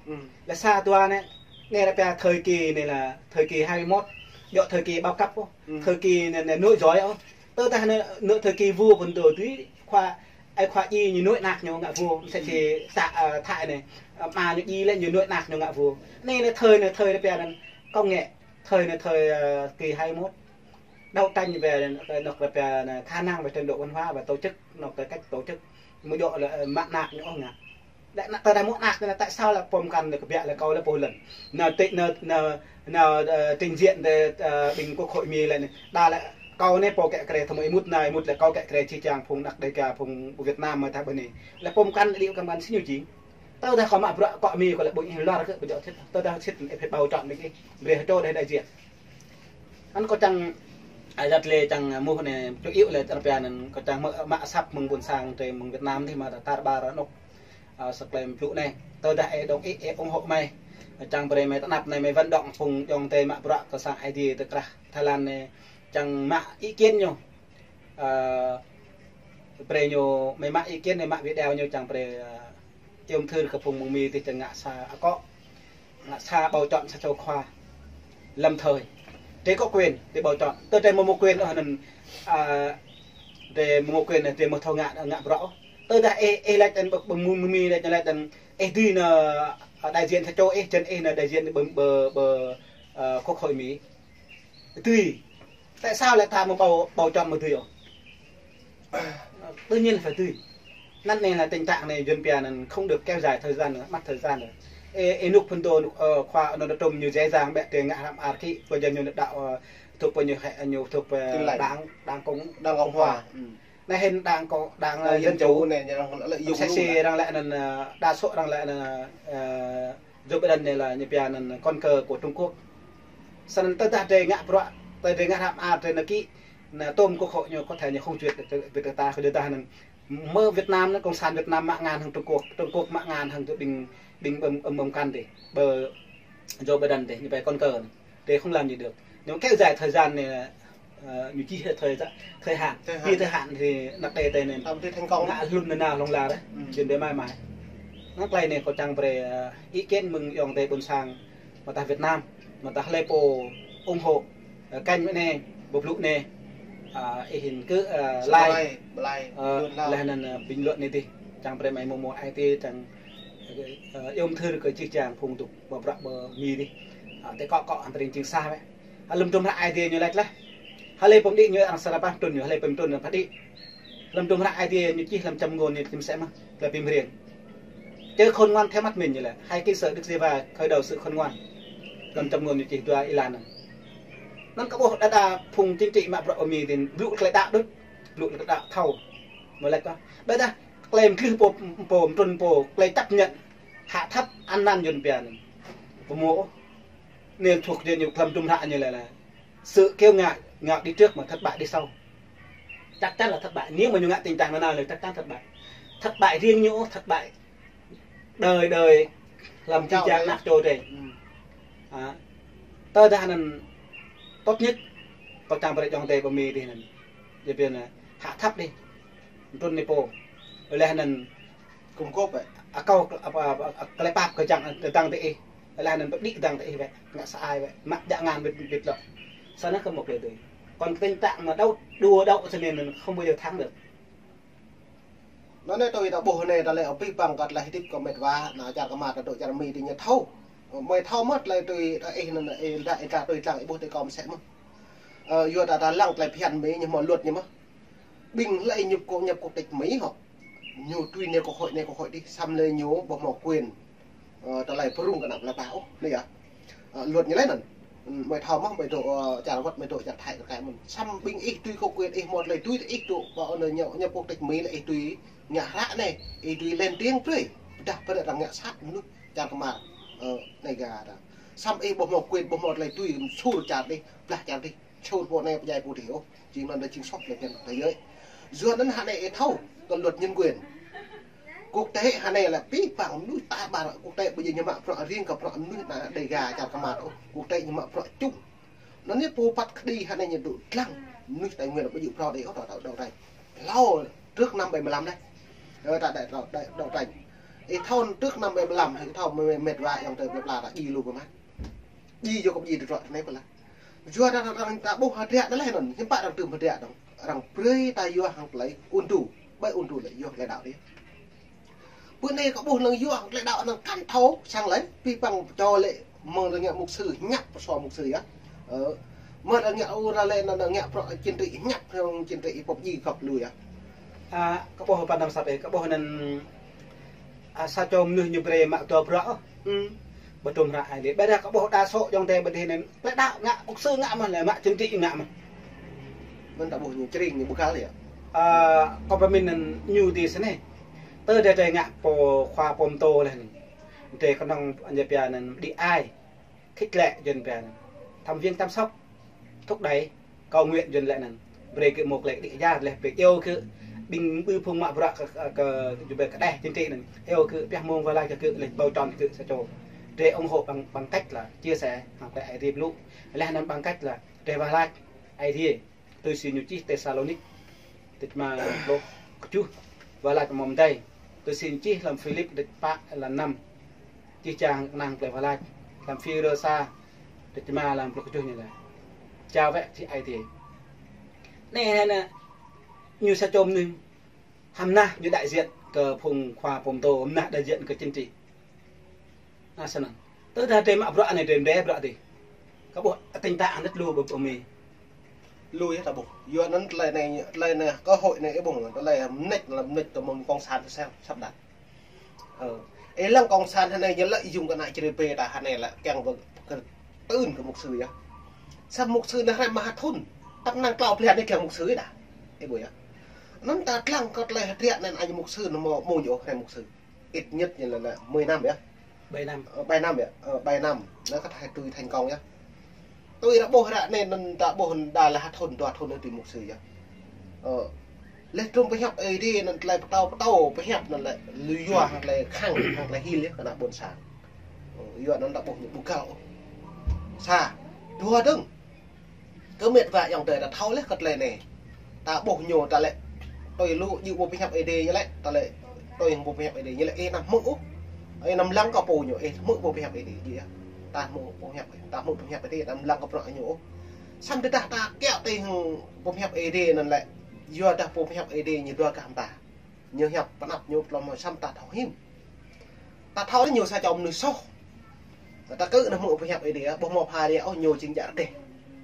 Lĕ sa dua anai, anai lĕ pia thời kỳ anai lĕ thời kỳ hai mươi mốt, djŏ thời kỳ bao cấp ôh. Thời kỳ anai, anai nối dõi ôh. Tơdah anai, anai thời kỳ vua phun dŏ tui khua, ơi khua djai ñu nuih anăk ñu ngă vua, mơsĕ si sa, ơ, Thái anai, ơ, ama ñu djai lĕ ñu nuih anăk ñu ngă vua. Anai, anai thời anai, thời anai pia anŭn công nghệ, thời anai thời, ơ, kỳ hai mươi mốt. Đấu tranh về, anŭn lĕ pia anŭn khả năng về trình độ văn hóa và tổ chức, anŭn lĕ cách tổ chức. Mơ̆ djŏ lĕ, ơ, mă anăk ñu ôh ngă. Lĕ anăk tơdah mơ̆ anăk anai tại sao lĕ pô mơkăn lĕ kơ biă lĕ kâo lĕ ƀuh lŏn. Anŭn ti-, anŭn, anŭn, anŭn, ơ, trình diện tơ, ơ, ƀing quốc hội Mi lĕ anai. Đa lĕ kâo anai pô kĕ kre thâo mơ̆ ih mŭt anai, ih mŭt lĕ kâo kĕ kre či čang phung anăk Đêga, phung Việt Nam mơ̆ tah ƀơi anai. Lĕ pô mơkăn lĕ đĭ kơ mơkăn si ñu jing. Tơdah kâo mă bruă akŏ Mi kâo lĕ ƀu ih luar kơ, ƀu djŏ sĭt. Tơdah sĭt ih ƀu bầu chọn ƀing ih. Brơi hơdrô đeh đại diện. Anŭn kâo čang ai dăt lĕ čang mŭt anai, chủ yếu lĕ tơlơi pia anŭn kâo čang mă, mă asăp mơ̆ng ƀôn sang tơ mơ̆ng Việt Nam dih mă tar ƀar anŭn. Ơ, săk lĕ blŭ anai. Tơdah ih dŏng ih, ih ủng hộ mơi. Čang brơi mơi tơnap anai mơi vận động phung djŏng tơ mă bruă kơ sang Aê Diê tơ krah Thái Lan anai. Čang mă ý kiến ñu. Ơ, brơi ñu mơi mă ý kiến, mơi mă video ñu čang brơi, ơ, iâu thư kơ phung mơ̆ng Mi dih čang ngă sa akŏ. Ngă sa bầu chọn sa čô khua lâm thời. Drei có quyền để bầu chọn. Tơ drei mơ̆ mơ̆ quyền ôh anŭn, ơ, drei mơ̆ mơ̆ quyền, drei mơ̆ thâo ngă, ngă bruă ôh. Tơdah ih, ih laĭ anŭn ƀơ, ƀơ mơ̆ng Mi laĭ anŭn, ih dưi anŭn, ơ, đại diện sa čô ih, jing ih anŭn đại diện ƀơ, ƀơ, ƀơ, ơ, quốc hội Mi. Dưi. Tại sao lĕ ta mơ̆ bầu, bầu chọn mơ̆ dưi ôh? Đương nhiên là phải dưi. Anŭn anai là tình trạng anai Yuan pia anŭn không được kéo dài thời gian nữa, mất thời gian rồi. Ê, ê, anŭn phun dŏ, anŭn, ơ, khua anŭn tơm ñu dễ dàng ƀĕ tơ ngă hrăm ar kĭ, pơ jăn ñu đăo, ơ, thuộc pơ ñu hĕ, ñu thuộc pơ đảng, đảng cộng, đảng cộng hòa. Anai hĭn đảng cộng, đảng, ơ, dân chủ anai, ñu arăng lợi dụng mơsĕ si arăng lĕ anŭn, ơ, đa số arăng lĕ anŭn, ơ, Joe Biden anai là ñu pia anŭn con cờ của Trung Quốc. Sănăn tơdah drei ngă bruă, tơdah drei ngă hrăm ar drei anŭn kĭ, anŭn tơm quốc hội ñu có thể ñu không duyệt được, duyệt được ta, kơ dah anŭn. Mơ̆ Việt Nam anŭn, cộng sản Việt Nam mă ngăn hăng Trung Quốc, Trung Quốc mă ngăn hăng tơ ƀing, ƀing ƀơ̆ng, ƀơ̆ng, ƀơ̆ng kăn dih, ƀơ Joe Biden dih, ñu pia con cờ anŭn. Drei không làm gì được. Ñu kéo dài thời gian anai, ơ, ñu čih thời, thời hạn. Thời hạn. Khi thời hạn thì anăk đe tơ anai. Tao thấy thành công. Ngă hlŭn anŭn hlŏng lar. Chuyện để mai mai. Anŭn tơlơi anai kâo čang brơi, ơ, ý kiến mơ̆ng djŏng tơ ƀôn sang. Mơ̆ tah Việt Nam, mơ̆ tah hlơi pô ủng hộ, ơ, kênh anai, ƀu blŭ anai. Ơ, ih hĭn kơ, ơ, like, like, like, ơ, leh anŭn, ơ, bình luận anai dih. Čang brơi mơi mơ̆ mơ̆ ai tiê čang, ơ, iâu thư kơ čih čang phung dŏ ƀơ bruă ƀơ Mi dih. Ơ, tơ akŏ akŏ anŭn tơring jing sa ƀĕ. Hlăm tơlơi hră Aê Diê ñu laĭ leh. Hlơi pơm đĭ ñu arăng sa rơpa trŭn ñu, hlơi pơm trŭn arăng pơđĭ. Hlăm tơlơi hră Aê Diê ñu čih hlăm čăm ngôn ñu čih mơsĕ mơ̆, hlăm pơm hriêng. Chớ khôn ngoan theo mắt mình ñu laĭ, hãy cư xử Đức Giê-hô-va, khởi đầu sự khôn ngoan. Hlăm čăm ngôn ñu čih dua êlan anŭn. Anŭn kâo ƀuh đa đa phung chính trị mă bruă Mi dih, blŭ tơlơi đăo đôč, blŭ tơlơi đăo thâo. Mơ̆ laĭ kơ. Ƀiădah, tơlơi mơglưh pô, pô, mơtrŭn pô, tơlơi chấp nhận, hạ thấp ăn năn Yuan pia anŭn. Pơmô ôh. Anai thuộc về ñu hlăm tơlơi hră ñu laĭ là sự kiêu ngạo, ngạo đi trước mà thất bại đi sau. Chắc chắn là thất bại. Nếu mà ñu ngă tình trạng anŭn là chắc chắn thất bại. Thất bại riêng ñu, thất bại đời đời hlăm jih jang anăk čô drei. Ơ. Tơdah anŭn tốt nhất, kâo čang brơi djŏng tơ ƀơ Mi dih anŭn. Jing pia anŭn, hạ thấp đi. Mơtrŭn anai pô. Laih anŭn gum gôp, akâo, apa, apa, klĕ pap kơ čang, kơ dang tơ ih. Laih anŭn pơđĭ kơ dang tơ ih wĕ, ngă sa ai wĕ, mă djă ngăn wĕt, wĕt lŏ. Sa anŭn kơ mơ̆ klĕ tui. Còn kơ tơ̆ng tang mă đaŏ, đua đaŏ sơnên anŭn không bao giờ thắng được. Anŭn anai tui ta ƀuh anai ta lĕ abih bang kơ tơlơi hơdip kơ met wa, ană čar kơmar ta dŏ čar Mi tơ ñu thâo. Mơi thâo mơ̆ tơlơi tui ta ih anŭn, ih đa, ih đa tui tlang ih ƀuh tơ kâo mơsĕ mơ̆. Ơ, yua ta, ta lăng tơlơi phiăn Mi ñu hmâo luật ñu mơ̆. Ƀing hlơi nhập quốc, nhập quốc tịch Mi hŏ. Ñu tui nê quốc hội, nê quốc hội đih, samơ̆ lĕ ñu ƀu hmâo quyền, ơ, tơlơi pơrŭng kơ ană plei pla ôh, anai yơh. Ơ, luật ñu laĭ anŭn. Ơ, mơi thâo mơ̆, mơi dŏ, ơ, čar wơ̆t, mơi dŏ čar Thái kơ kơ mơ̆n. Samơ̆ ƀing ih tui kơ quyền ih hmâo tơlơi tui tơ ih dŏ, ƀơi anai ñu, nhập quốc tịch Mi lĕ ih tui ngă hră anai, ih tui lên tiếng brơi. Pơdah pơdah arăng ngă sat mơnuih čar kơmar. Ơ, anai gah ta. Samơ̆ ih ƀu hmâo quyền, ƀu hmâo tơlơi tui, sur čar đih, blah čar đih. Sur pô anai pơdjai pô adih ôh. Jing anŭn đa jing soh lĕ phiăn ta yơh. Yua anŭn hă anai ih thâo kơ luật nhân quyền. Quốc tế hă anai lĕ abih bang mơnuih ta ƀar quốc tế ƀu djơ̆ ñu mă bruă riêng kơ bruă mơnuih ană Đêga čar kơmar ôh. Quốc tế ñu mă bruă chung. Anŭn anai pô păt kơđi hă anai ñu dŏ lăng. Mơnuih Tây Nguyên ƀu djơ̆ phrâo đơi ôh ta, ta đấu tranh. Lâu trước năm bảy mươi lăm đơi. Ơ, ta đơi, ta đơi đấu tranh. Ih thâo trước năm bảy mươi lăm, ih thâo mơi met wa ayŏng adơi plei pla ta djai lu pơmă. Djai yua kơ djai tơdruă anai pơla. Yua arăng, arăng ta ƀuh hơdră anŭn laih anŭn, hiư̆m pă arăng tơm hơdră anŭn. Arăng brơi ta yua hăng tơlơi ŭn tŭ, ƀơi ŭn tŭ lĕ yua tơlơi đaŏ đih. Pơ anai kơ ƀuh anŭn yua hăng tơlơi đaŏ anŭn kăn thâo, sang lĕ, abih bang čô lĕ, mơ̆ng arăng ngă mục sư, hiăp pơsô mục sư yơh. Ơ, mơ̆ arăng ngă ur lĕ anŭn, anŭn ngă bruă chính trị, hiăp hăng chính trị pop djai gŏp lui yơh. A, kơ ƀuh pơnăm sat ih, kơ ƀuh anŭn, a, sa čô mơnuih ñu brơi mă dua bruă ôh. Ư. Ƀu tŭm hră ai lĕ. Ƀiădah kơ ƀuh đa số ayŏng adơi ƀơi dih anŭn, tơlơi đaŏ ngă mục sư ngă mơ̆n, lĕ mă chính trị ngă mơ̆n. Mơ̆n ta ƀuh ñu čring ñu ƀu găl yơh. A, kơ pơmĭn anŭn ñu tơ sơneh. Tơdah drei ngă pô khua pô mtô laih anŭn. Drei kơnơ̆ng anŭn pia anŭn đĭ ai. Khích lệ dân pia anŭn. Thăm viếng chăm sóc, thúc đẩy, cầu nguyện dân lĕ anŭn. Brơi gơ̆ mơ̆ klĕ đĭ jar lĕ brơi iâu gơ̆ ƀing ƀu phung mă bruă kơ, kơ, kơ, kơ, kơ đeh chính trị anŭn. Iâu gơ̆ pioh mông wah lač kơ gơ̆ lĕ bầu chọn gơ̆ sa čô. Drei ủng hộ bằng, bằng cách là chia sẻ hăng klĕ Aê Diê blŭ. Laih anŭn bằng cách là drei wah lač Aê Diê. Tui si ñu čih Têsalônik, tơčma pluh kơjuh, wah lač mơ̆ng mơdai. Tui si ñu čih lăm Philip, tơčma pă, lăm năm. Čih čang kơnang plei wah lač. Lăm Phi-rơ sa, tơčma lăm pluh kơjuh ñu laĭ. Jao wĕ či Aê Diê. Anai, anai, anai, ñu sa čô mơnuih. Hăm nah ñu đại diện kơ phung khua pô mtô, hăm nah đại diện kơ chính trị. Anŭn sơnăn. Tơdah drei mă bruă anai drei mơdeh bruă dih. Kơ ƀuh tơ̆ng tang anŭn lu ƀơi pơmĭn. Lu yơh ta ƀuh. Yua anŭn tơlơi anai, tơlơi anai, cơ hội anai ih ƀuh, tơlơi mơneč, tơlơi mơneč tơmơ̆ng cộng sản tơ sel, săp đăt. Ơ. Ih lăng cộng sản hơnai ñu lợi dụng kơ ană čri pê ta hơnai lĕ kiăng ƀu kơ tưn kơ mục sư yơh. Samơ̆ mục sư anai hrăm mă ha thŭn. Tăp năng klâo blan anai kiăng mục sư ih đa. Ih ƀuh yơh. Anŭn ta lăng kơ tơlơi hơdră anŭn anai mục sư anŭn mơ̆, mơ̆ ñu hrăm mục sư. Ít nhất ñu lĕ, lĕ mười năm yơh. Bảy năm. Ơ, bảy năm yơh. Ơ, bảy năm. Anŭn kơ thâo tui thành công yơh. Tui ta ƀuh ră anai anŭn ta ƀuh đa lĕ ha thŭn, dua thŭn anŭn tui mục sư yơh. Ơ, lĕ trŭm pơhiăp Aê Diê anŭn tơlơi pơtô, pơtô, pơhiăp anŭn lĕ lui yua hăng tơlơi khăng, hăng tơlơi hil yơh kơ ană ƀôn sang. Ơ, yua anŭn ta ƀuh ñu ƀu găl ôh. Sa, dua dơ̆ng. Kơ met wa ayŏng adơi ta thâo lĕ kơ tơlơi anai. Ta ƀuh ñu ta lĕ. Tui lu djơ̆ ƀu pơhiăp Aê Diê ñu lĕ, ta lĕ tui ƀu pơhiăp Aê Diê ñu lĕ, ih anăm hmư̆ ôh. Ih anăm lăng kơ pô ñu, ih hmư̆ ƀu pơhiăp Aê Diê yơh. Ta hmư̆ ƀu pơhiăp, ta hmư̆ pơhiăp Aê Diê, ta anăm lăng kơ bruă ñu ôh. Samơ̆ tơdah ta kiaŏ tui ƀu pơhiăp Aê Diê anŭn lĕ, yua dah ƀu pơhiăp Aê Diê ñu dua gah hăng ta. Ñu hiăp pơanăp ñu tlŏm hmâo samơ̆ ta thâo hĭm. Ta thâo ñu sa čô mơnuih soh. Ta kơ anŭn hmư̆ pơhiăp Aê Diê, ƀu hmâo pha Aê Diê ôh ñu jing djă rơdêh.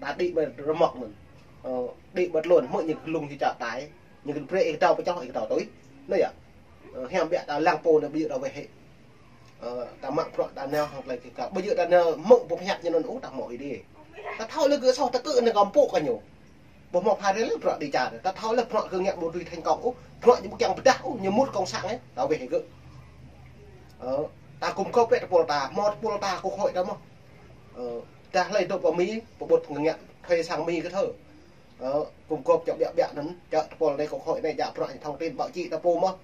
Ta đĭ ƀơi rơmŏk anŭn. Ơ, đĭ ƀơi tlôn hmư̆ ñu glung či čă tai. Ñu kơ brơi ih kơdâo pơčoh ih kơdâo tui. Anŭn yơh. Ơ, hiam biă ta lăng pô anŭn ƀu djơ̆ đaŏ wĕh hĕ. Ơ, ta mă bruă ta nao hăng tơlơi kơ ƀu djơ̆ ta nao hmư̆ ƀu pơhiăp ñu anŭn ôh ta hmâo Aê Diê. Ta thâo lĕ gơ̆ soh ta kơ anŭn kơ pô kơ ñu. Ƀu hmâo pha Aê Diê lĕ bruă đĭ čar. Ta thâo lĕ bruă gơ̆ ngă ƀu tui thành công ôh. Bruă ñu ƀu kiăng pơdah ôh, ñu mŭt cộng sản yơh, ta wĕh gơ̆. Ơ, ta gum gôp wĕ tơpul ta, hmâo tơpul ta quốc hội ta mơ̆. Ơ, dah hlơi dŏ pơ Mi, pơƀut ngă thuê sang Mi kơ thơ. Ơ, gum gôp čŏ biă biă anŭn, čŏ tơpul anai quốc hội anai djă bruă thông tin báo chí ta pô mơ̆.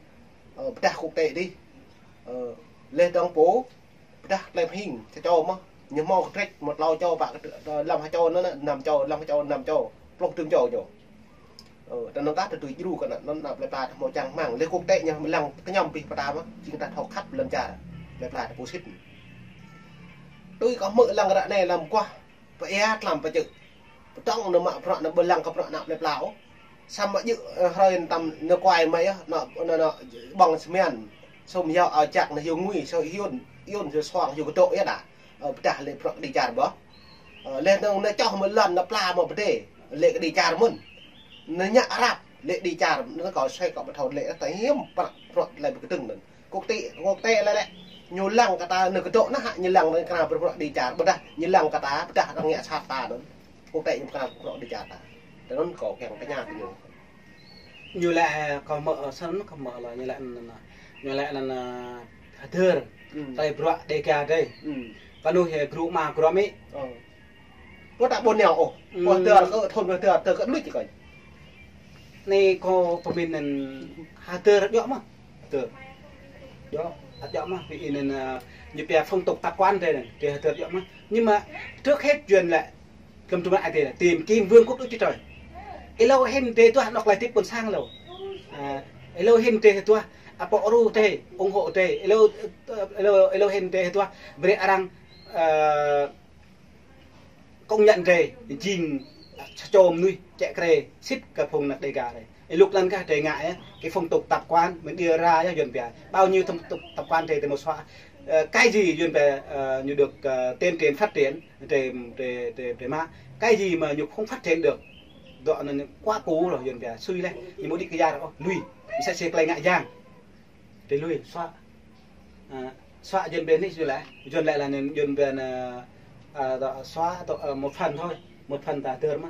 Ơ, pơdah quốc tế đih. Ơ, lĕ dơ̆ng pô, pơdah tơlơi pơhing, sa čô mơ̆. Ñu hmâo kơtrĕč, mơ̆ tlâo čô, pă kơ, ơ, lăm ha čô anŭn, năm čô, lăm ha čô, năm čô. Pluh dơ̆ng čô ñu. Ơ, ta nao ta tui djru kơ ană, ană plei pla ta hmâo čang rơmang. Lĕ quốc tế ñu lăng kơ ñu pih pơtao mơ̆, jing ta thâo khăp lăm čar plei pla ta pô sĭt. Tui kâo hmư̆ lăng ră anai lăm kuah, pơ ia tlam pơ čư̆. Pơtŏng nao mă bruă nao ƀu lăng kơ bruă ană plei pla ôh. Samơ̆ djơ̆, ơ, hrơi tăm nao kuai mă yơh, nao, nao, nao ƀơ̆ng sơmian. Sum yua ao čăk nao hyu ngui, sơ hyun, hyun sơ suang hyu kơdŏ yơh đa. Ơ, pơdah lĕ bruă kơđi čar ƀơh. Ơ, lĕ nao, nao čoh mă lŏn, nao pla mă pơdê. Lĕ kơđi čar mơ̆n. Nao ñă rap, lĕ kơđi čar, nao kâo sui kâo ƀu thâo lĕ, ta hiam bruă, bruă tơlơi pơkơdơ̆ng anŭn. Quốc tế, quốc tế lĕ lĕ. Ñu lăng kơ ta nao kơdŏ nao hă, ñu lăng nao kơ bruă kơđi čar. Ƀôdah, ñu lăng kơ ta, ƀôdah arăng ngă sat ta anŭn. Quốc tế ñu pơkra bruă kơđi čar ta. Tơ anŭn kâo kiăng tơña kơ ñu. Ñu lĕ, kâo hmư̆, ơ, sơnăn kâo hmư̆ lĕ, ñu lĕ anŭn, ñu lĕ anŭn, ơ, hơdơr. Hmm. Tơlơi bruă Dega dih. Hmm. Kơ anŭn hĕ gru ama gru amĭ. Ơ. Pô ta ƀôn nao ôh. Pô hơdơr kơ thun hơdơr, hơdơr kơ luč kơ. Anai kâo pơmĭn anŭn hơdơr djơ̆ mơ̆. Hơdơr. Djơ̆, djơ̆ mơ̆. Vì anŭn, ơ, ñu pia phong tục tập quán dih anŭn, dih hơdơr djơ̆ mơ̆. Nhưng mà trước hết Yuan lĕ, kơm tơma ai dih lĕ, tìm kiếm vương quốc Đức Chúa Trời. Ih hlâo hĭn dih tuah anŏ tơlơi hơdip ƀôn sang hlâo. À, ih hlâo hĭn dih tuah, à, pô ru dih, ủng hộ dih. Ih hlâo, ơ, ih hlâo, ih hlâo hĭn dih tuah, brơi arăng, ơ, công nhận dih, jing sa čô mơnuih čĕ krê sĭt kơ phung ană Dega dih. Ơ, luk lăn kah dih ngă yơh, cái phong tục tập quán, mình đưa ra yơh Yuan pia. Bao nhiêu phong tục tập quán dih, dih hmâo xóa. Ơ, cái gì Yuan pia, ơ, ñu được, ơ, tiên tiến phát triển, dih, dih, dih, dih mă. Cái gì mà ñu không phát triển được, dŏ anŭn quá cũ rồi Yuan pia, sui leh, ñu ƀu đĭ kơ ya ôh, lui. Msĕ si tơlơi ngă yang. Dih lui, xóa. À, xóa Yuan pia anai Yuan lĕ. Yuan lĕ là nên Yuan pia, à, à, đó, xóa đó, à, một phần thôi. Một phần ta hơdơr mơ̆.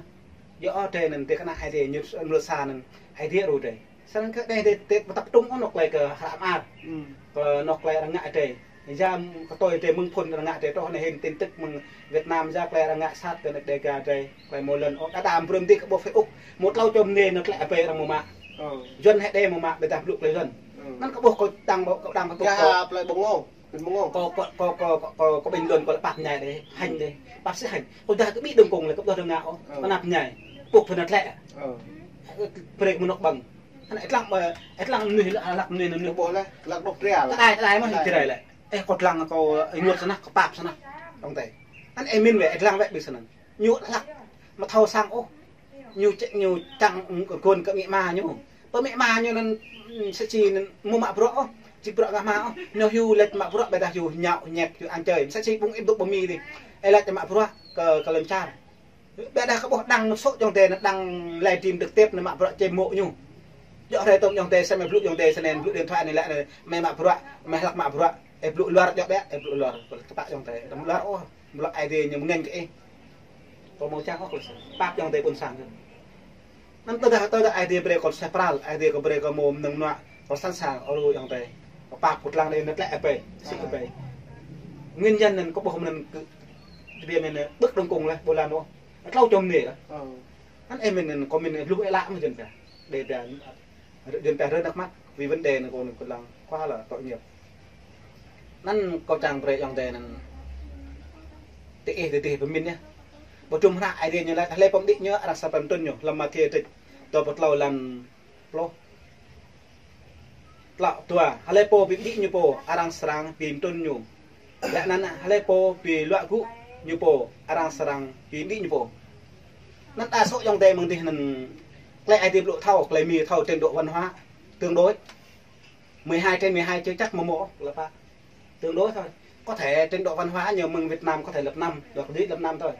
Yua ôh dih anŭn dih kơ ană ai dih ñu mơ̆ sa anŭn ai dih ru dih. Sơnăn kơ dih dih, dih ƀu tập trung ôh anŏ tơlơi kơ hră mơar. Hmm. Kơ anŏ tơlơi arăng ngă dih. Yua kơ tui dih mơ̆ng phŭn arăng ngă dih truh anai hĭn tin tức mơ̆ng Việt Nam yua tơlơi arăng ngă sat kơ ană Dega dih. Tơlơi hmâo lŏn ôh, đa đa brơi dih kơ ƀuh Facebook. Hmâo klâo čô mơnuih nao tlĕ apơi arăng hmâo mă. Ơ. Yuan hĕ đe hmâo mă, ƀôdah blŭ tơlơi Yuan. Ơ. Anŭn kâo ƀuh kâo đang ƀuh, kâo đang ƀuh kâo. Kâo, kâo, kâo bình luận kâo lĕ pap ñai dih, hăng dih. Pap sĭt hăng. Kâo dah kơ ƀĭ đơ̆ng kông lĕ kâo ƀuh dơ̆ng ngă ôh. Ơ. Pơ anăp ñai. Pŭk pơ anăp tlĕ. Ơ. Brơi mơnŏk ƀơ̆ng. Anŭn ih lăng, ơ, ih lăng mơnuih lĕ, hlăk mơnuih, mơnuih. Kâo ƀuh lĕ, hlăk đôč tria lĕ. Tơđai, tơđai mơ̆ hĭ tơđai lĕ. Ơ, kâo lăng kâo, ơ, ñuăt sơnah, kâo pap sơnah. Tong tê. Anŭn ih mĭn wĕ, ih lăng wĕ ƀing sơnăn. Ñu hlăk, mơ̆ thâo sang ôh. Ñu čĕ, ñu čang, ơ, gôn kơ amĭ ama ñu. Pơ amĭ ama ñu anŭn, ơ, sa čô anŭn hmâo mă bruă ôh, či bruă ngă hmua ôh. Ñu hyu laĭ mă bruă, ƀôdah hyu ñao, ñĕk, hyu ăn chơi. Sa čô ƀing ih dŏ ƀơi Mi dih. Ih laĭ mă bruă kơ, kơ lŏn čar. Ƀôdah kâo ƀuh đăng mơ̆ sŏ ayŏng adơi anŭn đăng livestream trực tiếp anŭn mă bruă čem mô̆ ñu. Djơ̆ hrơi tŏng ayŏng adơi, samơ̆ blŭ ayŏng adơi, sơnăn blŭ điện thoại anai lĕ anai, mơi mă bruă, mơi hlăk mă bruă. Ih blŭ luar djơ̆ ƀĕ, ih blŭ luar. Kơ ta ayŏng adơi, đăm luar ôh. Blŭ ai adơi ñu mơngĕn kơ ih. Kâo hmâo čang ôh kơ lĕ. Pap ayŏng adơi ƀôn sang kơ. Anŭn tơdah, tơdah ai adơi brơi kâo seh pral, ai adơi kâo brơi kâo hmâo mơnơ̆ng mơnuă, kâo sẵn sàng ôh lu ayŏng adơi. Kâo pap kâo lăng anai anŭn tlĕ apơi, sĭt apơi. Nguyên nhân anŭn kâo ƀuh mơnơ̆ng kơ, tơbiă mơnơ̆ng ƀơ̆k đơ̆ng kông lĕ, ƀu lăng ôh. Klâo čô mơnuih lĕ. Ơ. Anŭn ih mĭn anŭn, kâo mĭn luh ih lăi mơ̆ jơ̆n pia. Dêh pia, jơ̆n pia rơi nước mắt, vì vấn đề anŭn kâo anŭn kâo lăng quá là tội nghiệp. Anŭn kâo čang brơi ayŏng adơi anŭn. Tơ ih dêh dêh pơmĭn yơh. Ƀơi tum hră ai adơi ñu laĭ, hlơi pô mơđĭ ñu arăng sa pơmĭn tŭn ñu, lăm Mathiơ tơčô, dua pluh klâo lăm pluh. Klâo dua, hlơi pô ƀu mơđĭ ñu pô, arăng srăng ƀu mơtŭn ñu. Laih anŭn, hlơi pô ƀu luă gŭ ñu pô, arăng srăng ƀu mơđĭ ñu pô. Anŭn đa số ayŏng adơi mơ̆ng dih anŭn, tơlơi ai adơi blŭ thâo, tơlơi Mi thâo, trình độ văn hóa tương đối. Mười hai trên mười hai chưa chắc mơ̆ hmâo, lĕ pă. Tương đối thôi. Có thể trình độ văn hóa ñu mơ̆ng Việt Nam có thể lớp năm, hoặc dưới lớp năm thôi.